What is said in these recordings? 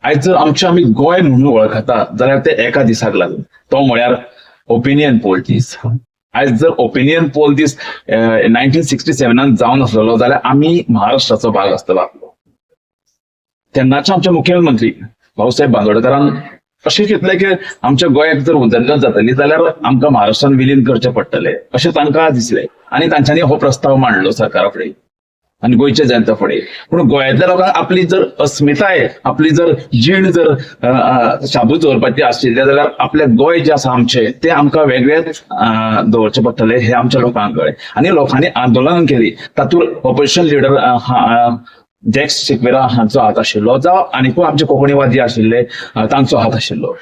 आयज जर आमचें आमी गोंय म्हणून वळखता जाल्यार ते एका दिसाक लागून, तो म्हळ्यार ओपिनियन पोल दीस. आयज जर ओपिनियन पोल दीस 1967 जावन आसलेलो जाल्यार आमी महाराष्ट्राचो भाग आसतलो आपलो. तेन्नाचे आमचे मुख्यमंत्री भाऊसाहेब बांदोडकरान अशें चिंतलें की आमच्या गोंयाक जर उदरगत जातली जाल्यार आमकां महाराष्ट्रान विलीन करचें पडटलें अशें तांकां दिसलें आनी तांच्यांनी हो प्रस्ताव मांडलो सरकारा फुडें आनी गोंयच्या जनता फुडें. पूण गोंयांतल्या लोकांक आपली जर अस्मिताय, आपली जर जीण जर शाबूत दवरपाची आशिल्ली जाल्यार आपलें गोंय जें आसा आमचें तें आमकां वेगळेंच दवरचें पडटलें हें आमच्या लोकांक कळ्ळें आनी लोकांनी आंदोलन केली. तातूंत ऑपोजिशन लिडर जॅक्स सिक्वेरा हांचो हात आशिल्लो, जावं आनीकूय आमचे कोंकणीवादी आशिल्ले तांचो हात आशिल्लो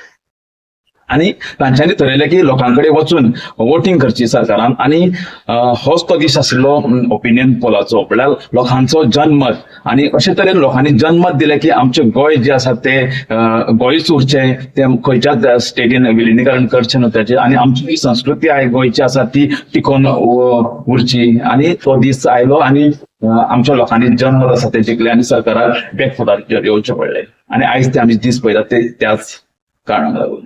आनी तांच्यांनी थरयलें की लोकां कडेन वचून वोटींग करची सरकारान. आनी होच तो दीस आशिल्लो ओपिनियन पोलाचो, म्हळ्यार लोकांचो जनमत. आनी अशे तरेन लोकांनी जनमत दिलें की आमचें गोंय जें आसा तें गोंयच उरचें, तें खंयच्याच स्टेटीन विलिनीकरण करचें न्हू ताचें, आनी आमची जी संस्कृती आहे गोंयची आसा ती टिकोवन उरची. आनी तो दीस आयलो आनी आमच्या लोकांनी जनमत आसा तें जिखलें आनी सरकाराक बॅकफुटार येवचें पडलें आनी आयज ते आमी दीस पळयतात ते त्याच कारणाक लागून.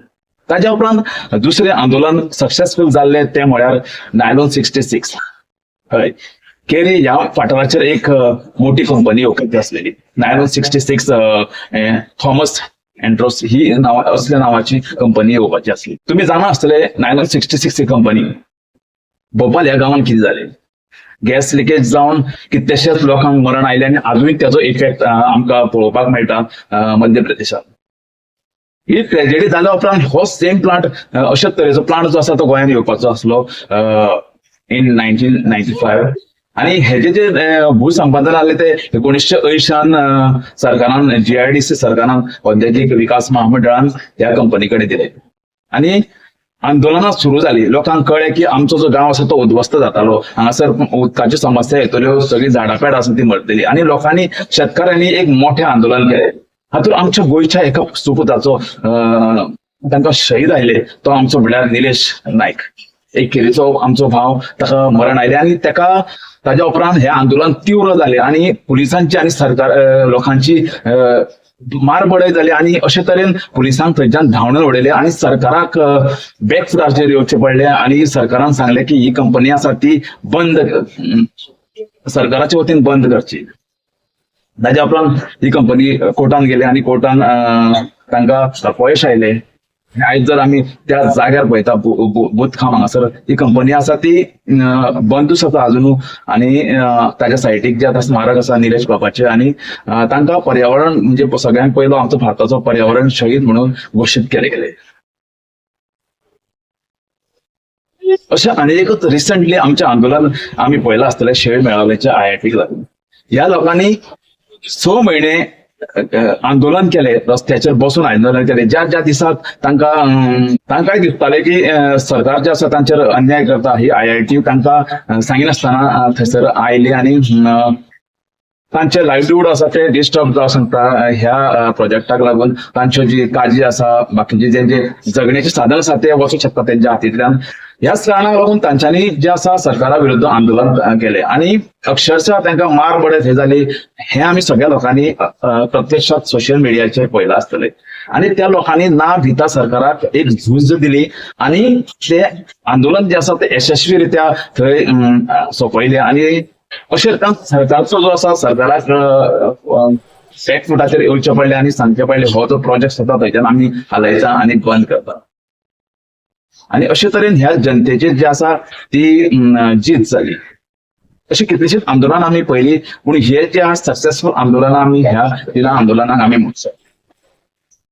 ताज्या उपरांत दुसरें आंदोलन सक्सेसफूल जाल्लें तें म्हळ्यार नायलॉन 66. हय, केरी ह्या वाठाराचेर एक मोठी कंपनी येवपाची आसलेली, नायलॉन 66 थॉमस एंड्रोस ही नांव असल्या नांवाची कंपनी येवपाची आसली. तुमी जाणा आसतले नायलॉन 66 ही कंपनी भोपाल ह्या गांवांत कितें जालें, गॅस लिकेज जावन कितलेशेच लोकांक मरण आयलें आनी आजूय त्याचो इफेक्ट आमकां पळोवपाक मेळटा मध्य प्रदेशांत. ही ट्रेजेडी जाल्या उपरांत हो सेम प्लांट, अशेच तरेचो प्लांट जो आसा तो गोंयांत येवपाचो आसलो इन 1995. आनी हेजे जे भूसंपादन जालें ते 1980 सरकारान, जीआयडीसी सरकारान, औद्योगिक विकास महामंडळान ह्या कंपनी कडेन दिले आनी आंदोलनां सुरू जाली. लोकांक कळ्ळें की आमचो जो गांव आसा तो उद्ध्वस्त जातालो, हांगासर उदकाच्यो समस्या येतल्यो, सगळीं झाडां पेडां आसा ती मरतली आनी लोकांनी, शेतकारांनी एक मोठें आंदोलन केलें. हातूंत आमच्या गोंयच्या एका सुपुताचो तांकां शहीद आयले, तो आमचो म्हळ्यार निलेश नायक, एक केरीचो आमचो भाव, ताका मरण आयलें आनी ताका ताज्या उपरांत हें आंदोलन तीव्र जालें आनी पुलिसांची आनी सरकार लोकांची मारबडय जाली आनी अशे तरेन पुलिसांक थंयच्यान धांवणून उडयले आनी सरकाराक बॅकफुटाचेर येवचें पडलें आनी सरकारान सांगलें की ही कंपनी आसा ती बंद, सरकाराच्या वतीन बंद करची. ताज्या उपरांत ही कंपनी कोर्टान गेली आनी कोर्टान तांकां अपयश आयलें. आयज जर आमी त्या जाग्यार पळयता बुतखाम हांगासर ही कंपनी आसा ती बंदूच आसा अजुनूय आनी ताच्या सायटीक जे आतां स्मारक आसा निलेश बाबाचें आनी तांकां पर्यावरण म्हणजे सगळ्यांत पयलो आमचो भारताचो पर्यावरण शहीद म्हणून घोशीत केले गेले. अशें आनी एकूच रिसंटली आमचें आंदोलन आमी पळयलां आसतलें शेळ मेळावल्याच्या आयआयटीक लागून. ह्या लोकांनी 6 म्हयने आंदोलन केले, रस्त्याचेर बसून आंदोलन केले. ज्या ज्या दिसाक तांकां तांकांय दिसतालें की सरकार जे आसा तांचेर अन्याय करता, ही आयआयटी तांकां सांगिनासतना थंयसर आयली आनी तांचे लायवलीहूड आसा ते डिस्टर्ब जावं सांगता ह्या प्रोजेक्टाक लागून. तांच्यो जी काजी आसा, बाकीचे जेंचे जगण्याचे साधन आसा ते वचूंक शकता तेंच्या हातींतल्यान. ह्याच कारणाक लागून तांच्यांनी जे आसा सरकारा विरुद्ध आंदोलन केलें आनी अक्षरशः तांकां मार बडय थंय जाली. हें आमी सगळ्या लोकांनी प्रत्यक्षात सोशल मिडियाचेर पळयलां आसतलें आनी त्या लोकांनी ना भिता सरकाराक एक झूज दिली आनी ते आंदोलन जे आसा ते यशस्वी रित्या थंय सोंपयलें. आनी अशें रित्यान सरकारचो जो आसा सरकाराक बॅक फुटाचेर येवचें पडलें आनी सांगचें पडलें हो जो प्रोजेक्ट आसा थंयच्यान आमी हालयता आनी बंद करता. आनी अशे तरेन ह्या जनतेची जी आसा ती जीत जाली. अशी कितलीशीच आंदोलनां आमी पळयली, पूण हे जे आज सक्सेसफूल आंदोलनां आमी ह्या तिना आंदोलनाक आमी म्हणू शकता.